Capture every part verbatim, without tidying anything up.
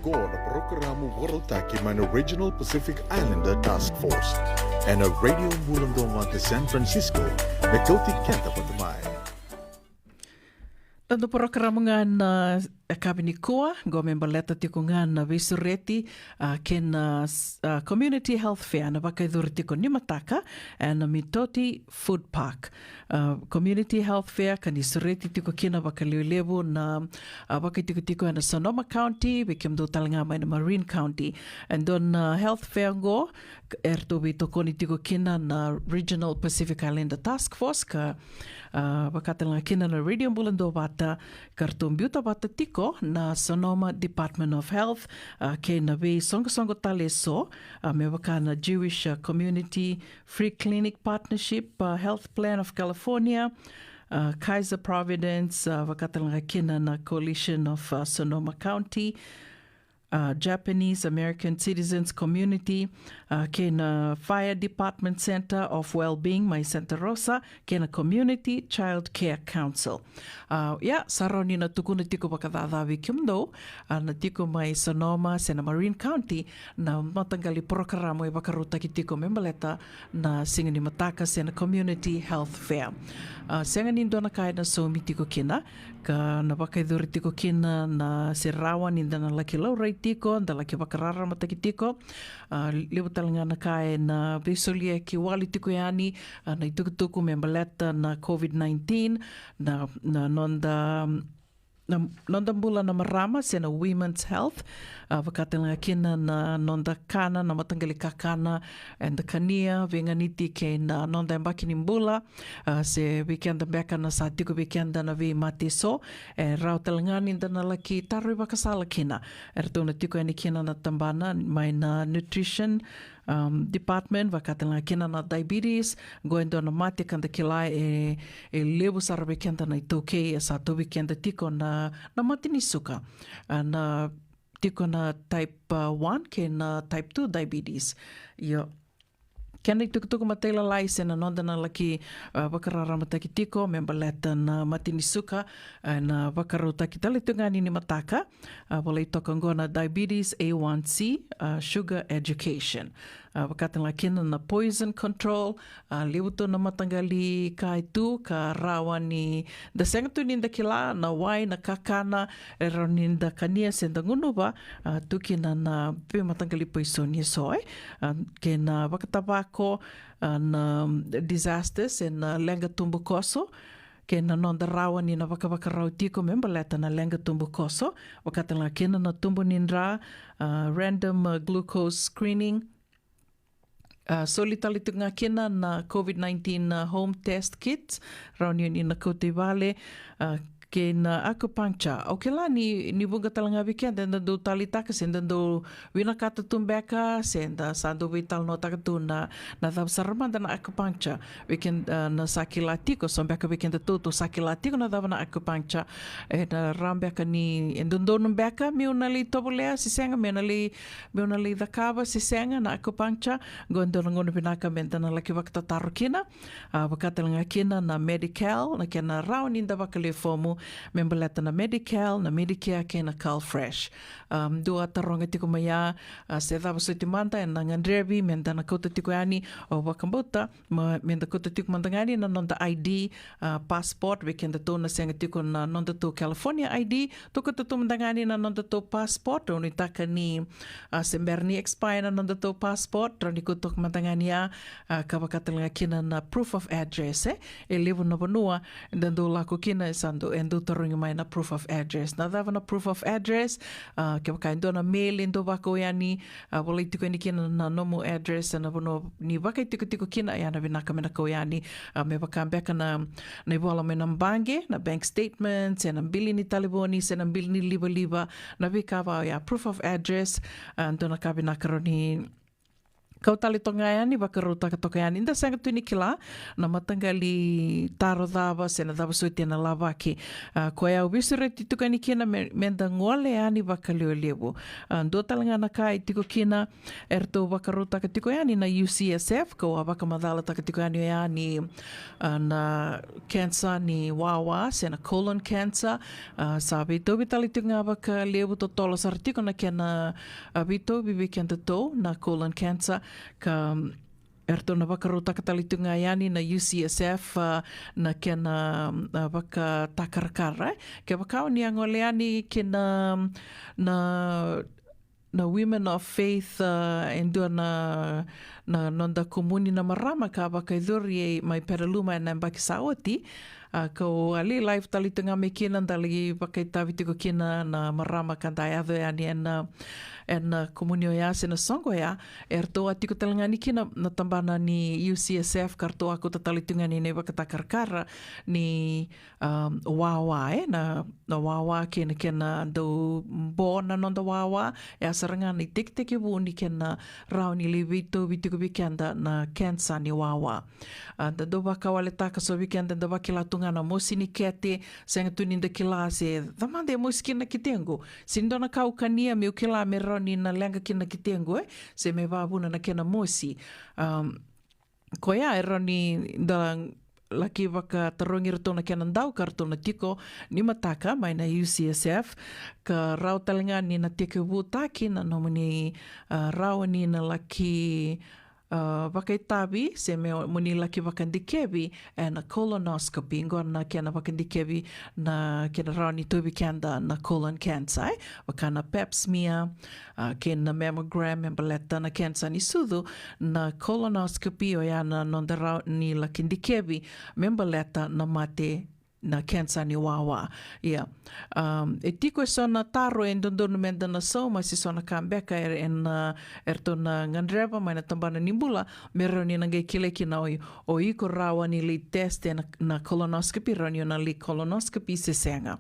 Qo na parokaramu vakarautaki mai na Regional Pacific Islander Task Force ena Radio Bula Duavata San Francisco, me kauti keda vata mai. Noda parokaramu ga na yakavi nikua qo me baleta tiko ga na veisureti, a, kei na, a, Community Health Fair na vakayacori tiko ni mataka ena Mitoti Food Park. A, Community Health Fair ka ni sureti tiko kina vakalevulevu na, a, vakaitikotiko ena Sonoma County, vei kemudou tale ga mai na Marin County. E dua na health fair qo eratou veitokoni tiko kina na Regional Pacific Islander Task Force ka, a, vaka tale ga kina na Radio Bula Duavata, ka ratou biuta vata tiko na Sonoma Department of Health, a, kei na veisoqosoqo tale eso, a, me vaka na Jewish, a, Community Free Clinic Partnership, a, Health Plan of California, a, Kaiser Providence, a, vaka tale ga kina na Coalition of, a, Sonoma County, a, Japanese American Citizens Community, a, kei na Fire Department Center of Wellbeing mai Santa Rosa, kei na Community Child Care Council. A, ia, sa rawa ni na tukuna tiko vakacaca vei kemudou, a, na tiko mai Sonoma se na Marin County, na mataqali parokaramu e vakarautaki tiko me baleta na siga ni mataka se na Community Health Fair. A, sega ni dua na ka ena saumi tiko kina, ka na vakayacori tiko kina na se rawa ni da na laki laurai tiko, da laki vakararamataki tiko. A, levu tale ga na ka ena veisolia ki wali tiko yani, a, na itukutuku me baleta na COVID nineteen, na, na noda, na noda bula na marama se na women's health, a, vaka tale ga kina na noda kana, na mataqali kakana eda kania, veiganiti kei na noda yabaki ni bula, a, se vei keda beka na sa tiko vei keda na veimate eso, e rawa tale ga ni da na laki taro ivakasala kina. Eratou na tiko yani kina na tabana mai na nutrition, um, department, vaka tale ga kina na diabetes, qo e dua na mate ka da kila e, e levu sara vei keda na iTaukei, e sa tauvi keda tiko na, na mate ni suka, a, na tiko na type, a, one kei na type two diabetes. Io. Kena itukutuku matailalai se na noda na laki, a, vakararamataki tiko me baleta na mate ni suka, a, na vakarautaki tale tu ga ni mataka, a, volai toka qo na diabetes A one C, a, sugar education. A, vaka tale ga kina na poison control, a, levu tu na mataqali ka e tu ka rawa ni da sega tu ni da kila na wai, na kakana e rawa ni da kania se da gunuva, a, tu kina na veimataqali poisoni eso, e. A, kei na vakatavako, a, na disasters se na leqa tubukoso, kei na noda rawa ni na vakavakarau tiko me baleta na leqa tubukoso, vaka tale ga kina na tubu ni dra, a, random, a, glucose screening, a, soli tale tiko ga kina na COVID nineteen, a, home test kits, rawa ni, ni na kauta i vale, a, kei na acupuncture. Au kila ni, ni vuqa tale ga vei keda eda dau taleitaka se da dau vinakata tu beka, se da sa dau veitalanoataka tu na, na cava sara mada na acupuncture. Vei keda, a, na sa kila tiko, so beka vei kedatou tou sa kila tiko na cava na acupuncture. E na rawa beka ni, e dodonu beka meu na lai tovolea se sega, meu na lai, meu na lai cakava se sega na acupuncture. Qo e dua na gauna vinaka me da na laki vakatataro kina. A, vaka tale ga kina na Medi-Cal, na kena rawa ni da vakalewe fomu me baleta na Medi-Cal, na Medicare kei na CalFresh. A, dua taroga tiko mai ya, a, se cava soti mada ena gadrevi me da na kauta tiko yani, au vakabauta, ma, me da kauta tiko mada ga yani na noda I D, a, passport, vei kedatou na sega tiko na nodatou California I D, tou kauta tu mada ga yani na nodatou passport, au nuitaka ni, a, se bera ni expire na nodatou passport, rawa ni kauta toka mada ga yani ya, a, ka vaka tale ga kina na proof of address, e. E levu na vanua eda dau lako kina, e sa dau, e dau tarogi mai na proof of address. Na cava na proof of address? A, kevaka e dua na mail e dau vakau yani, a, volai tiko yani kina na nomu address ena vanua ni vakaitikotiko kina, ya na vinaka me na kau yani. A, me vaka beka na, na ivola mai na baqe, na bank statement, se na bili ni talevoni, se na bili ni livaliva, na veika vaka oya, proof of address. A, dua na ka vinaka rawa ni Kau tale toka ga yani, vakarautaka toka yani. Da sega tu ni kila na mataqali taro cava se na cava soti ena lavaki. A, koya au veisureti tiko yani kina me, meda gole yani vakalevulevu. A, dua tale ga na ka e tiko kina, eratou vakarautaka tiko yani na U C S F, kau a vakamacalataka tiko yani, yani, a, na cancer ni wawa se na colon cancer. A, sa veitauvi tale tiko ga vakalevu, totolo sara tiko na kena, a, veitauvi vei kedatou na colon cancer, ka, mm, eratou na vakarautaka tale tiko ga yani na U C S F, a, na kena, a, vakatakarakara, e. Kevaka o ni a gole yani kina, na, na Women of Faith, a, e dua na, na noda komuni na marama ka vakayacori mai Petaluma ena yabaki sa oti. A, kau a lai live tale tiko ga mai kina, da lai vakaitavi tiko kina na marama ka da yaco yani ena, ena komuni oya se na soqo oya. Eratou a tiko tale ga yani kina na tabana ni U C S F, ka ratou a kauta tale tiko ga yani na ivakatakarakara ni, um, wawa, e, na, na wawa kei na kena dau bo na noda wawa, e a sara ga na itekitekivu ni kena rawa ni lai veitauvi tiko vei keda na cancer ni wawa. A, da dau vakawaletaka so vei keda da vakila tu ga na mosi ni kete, sega tu ni da kila se cava mada e mosi kina na ketequ. Se ni dua na ka au kania meu kila me rawa ni na leqa kina na ketequ, e, se me vavuna na kena mosi. Um, koya e rawa ni da laki vakatarogi iratou na kena dau ka ratou na tiko ni mataka mai na U C S F, ka rawa tale ga ni na tekivutaki na nomuni, a, rawa ni na laki, a, vakaitavi se me, mo ni laki vakadikevi ena colonoscopy, qo na kena vakadikevi na kena rawa ni tauvi keda na colon cancer, e, vaka na pap smear, a, kei na mammogram me baleta na cancer ni sucu. Na colonoscopy oya na noda rawa ni laki dikevi me baleta na mate na cancer ni wawa. Ia, um, e tiko e so na taro e dodonu meda na sauma se so na ka beka e, e na, eratou na gadreva mai na tabana ni bula me rawa ni na qai kilai kina o, o iko rawa ni lai test ena, na colonoscopy, rawa ni o na lai colonoscopy se sega.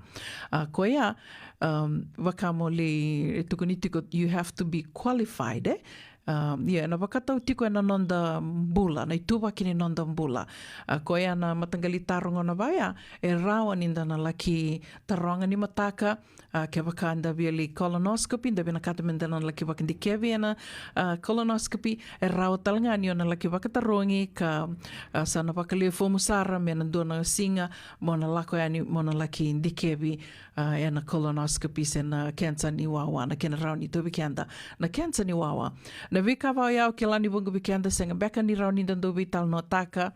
A, koya, um, vaka mo lai, e tukuni tiko, you have to be qualified, e? Um, ia, ena vakatau tiko ena noda bula, na ituvaki ni noda bula. A, koya na mataqali taro qo na vaya, e rawa ni da na laki taroga ni mataka, a, kevaka da via lai colonoscopy, da vinakata meda na laki vakadikevi ena, a, colonoscopy, e rawa tale ga ni o na laki vakatarogi ka, a, sa na vakalewe fomu sara me na dua na siga mo na lako yani mo na laki dikevi, a, ena colonoscopy se na cancer ni wawa, na kena rawa ni tauvi keda na cancer ni wawa. Na veika vaya au kila ni vuqa vei keda sega beka ni rawa ni da dau veitalanoataka.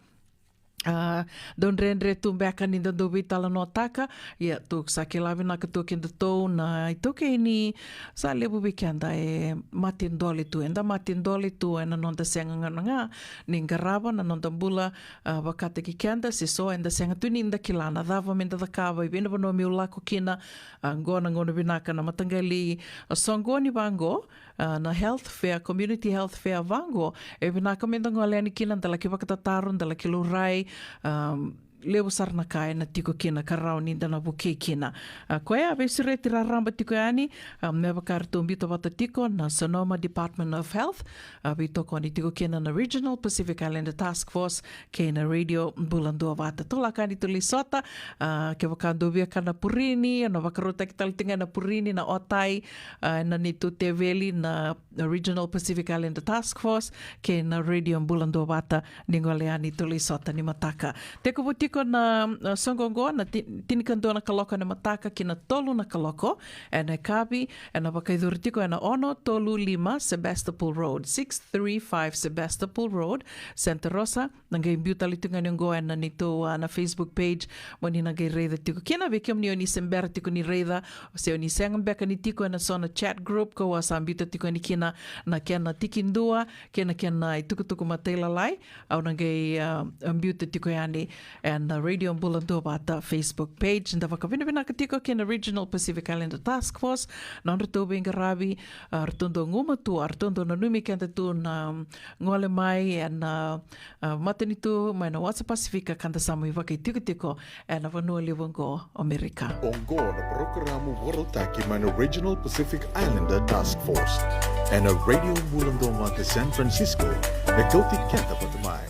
A, dau dredre tu beka ni da dau veitalanoataka. Ia, tou sa kila vinaka tu o kedatou na itaukei ni sa levu vei keda e mate dole tu. Eda mate dole tu ena noda sega ga ni qarava na noda bula, a, vakataki keda se so eda sega tu ni da kila na cava meda cakava, i vei na vanua meu lako kina. A, qo na gauna vinaka na mataqali, a, soqoni vaqo, a, na health fair, community health fair vaqo, e vinaka meda gole yani kina, da laki vakatataro, da laki laurai, um, levu sara na ka ena tiko kina ka rawa ni da na vukei kina. A, koya veisureti raraba tiko yani, a, me vaka eratou biuta vata tiko na Sonoma Department of Health, a, veitokoni tiko kina na Regional Pacific Islander Task Force kei na Radio Bula Duavata. Tou lako yani, tou lai sota, a, kevaka dou via kana purini, na vakarautaki tale tiko ga na purini, na otai, a, na neitou teveli na Regional Pacific Islander Task Force kei na Radio Bula Duavata, ni gole yani, tou lai sota ni mataka. Tekivu tiko na, a, soqo qo na ti-, tinikadua na kaloko ena mataka ki na tolu na kaloko ena yakavi, ena vakayacori tiko ena ono tolu lima Sebastopol Road, six three five Sebastopol Road, Santa Rosa. Na qai biu tale tiko ga ni qo ena neitou, a, na Facebook page, mo ni na qai raica tiko kina. Vei kemuni o ni se bera tiko ni raica, se o ni sega beka ni tiko ena so na chat group, kau a sa biuta tiko yani kina na kena tikidua kei na kena itukutuku matailalai, au na qai, a, biuta tiko yani ena na Radio Bula Duavata Facebook page. Da vakavinavinaka tiko kei na Regional Pacific Islander Task Force, na nodratou veiqaravi, a, ratou dau gumatua, ratou dau nanumi keda tu na gole mai ena, a, matanitu mai na Wasa Pasifika ka da sa mai vakaitikotiko ena vanua levu oqo o Amerika. Oqo na parokaramu vakarautaki mai na Regional Pacific Islander Task Force ena Radio Bula Duavata San Francisco, me kauti keda vata mai.